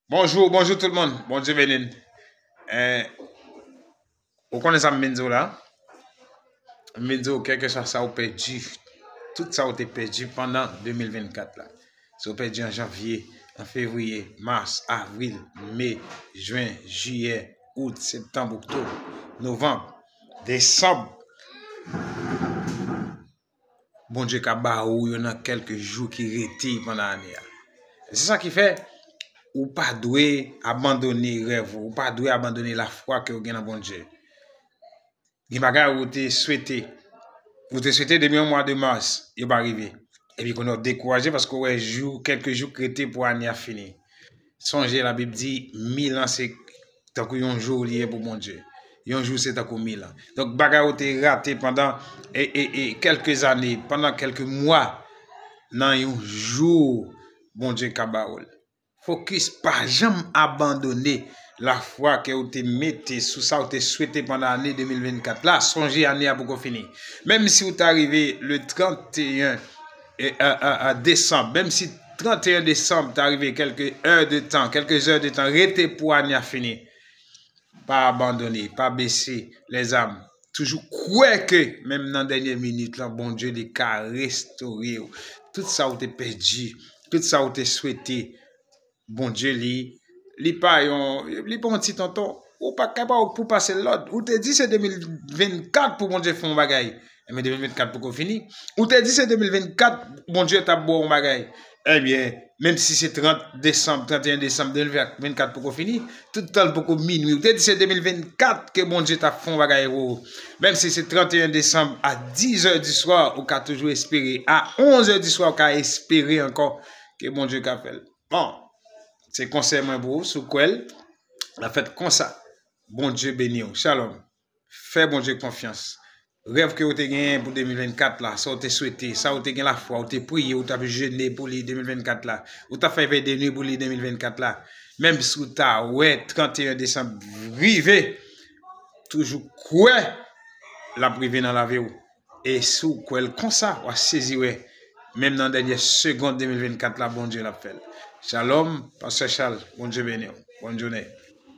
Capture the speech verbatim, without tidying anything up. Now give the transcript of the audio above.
Bonjou, bonjou tout moun. Bondye beni n. Eh, ou konnen sa m vin di w la? M vin di w, kèlkeswa sa ou pèdi, tout sa ou te pèdi pandan de mil vennkat la. Si w pèdi an janvye, an fevriye, mas, avril, me, jen, jiyè, out, septanm, oktòb, novanm, desanm, Bondye ka ba ou yo nan kèlke jou ki rete pandan ane a. Se sa ki fè ou pa dwe abandone rèv ou, ou pa dwe abandone lafwa ke ou gen nan Bondye. Gen bagay ou te swete, ou te swete depi yon mwa de mas, yo pa rive. Epi kounye a w dekouraje paske w wè jou, kèlke jou k rete pou ane a fini. Sonje, Labib di, mil an se tankou yon jou li ye pou Bondye. Yon jou se tankou mil an. Donk, bagay ou te rate pandan e, e, e, kèlke zane, pandan kèlke mwa, nan yon jou, Bondye ka ba ou l. Fokis, pa janm abandone lafwa ke ou te mete sou sa ou te swete pandan ane de mil vennkat la. Sonje, ane a poko fini. Menm si ou ta rive le trannteyen, e, a, a, a desanm, menm si trannteyen desanm ta rive, kèlke è de tan, kèlke zè de tan rete pou ane a fini, pa abandone, pa bese lèzam. Toujou kwè ke menm nan dènye minit lan, Bondye li ka restore w. Tout sa ou te pèdi, tout sa ou te swete, Bondye li, li pa yon, li pa yon ti tonton. Ou pa kapab pou pase lòd. Ou te di se de mil vennkat pou Bondye fè yon bagay. Enben, de mil vennkat poko fini. Ou te di se de mil vennkat Bondye t ap ba w yon bagay. Ebyen, menm si se trant desanm, trannteyen desanm de mil vennkat poko fini, tout tan l poko minwi. Ou te di se de mil vennkat ke Bondye t ap fè yon bagay pou ou. Menm si se trannteyen desanm a dizè di swa, ou ka toujou espere. A onzè di swa, ou ka espere ankò ke Bondye ka fè l. Bon, se konsèy mwen pou ou, si w kwè l, l ap fèt konsa. Bondye beni w. Shalom. Fè Bondye konfyans. Rèv ke w te genyen pou de mil vennkat la, sa w te swete, sa w te gen lafwa, w te priye, w t ap jene pou li de mil vennkat la, w t ap fè vèy de nwi pou li de mil vennkat la. Menm si w ta wè trannteyen desanm rive, toujou kwè l ap rive nan lavi w. E si w kwè l konsa, w a sezi wè, menm nan dènye segonn de mil vennkat la, Bondye l ap fè l. Shalom, Pastè Charles, Bondye beni w. Bòn jounen.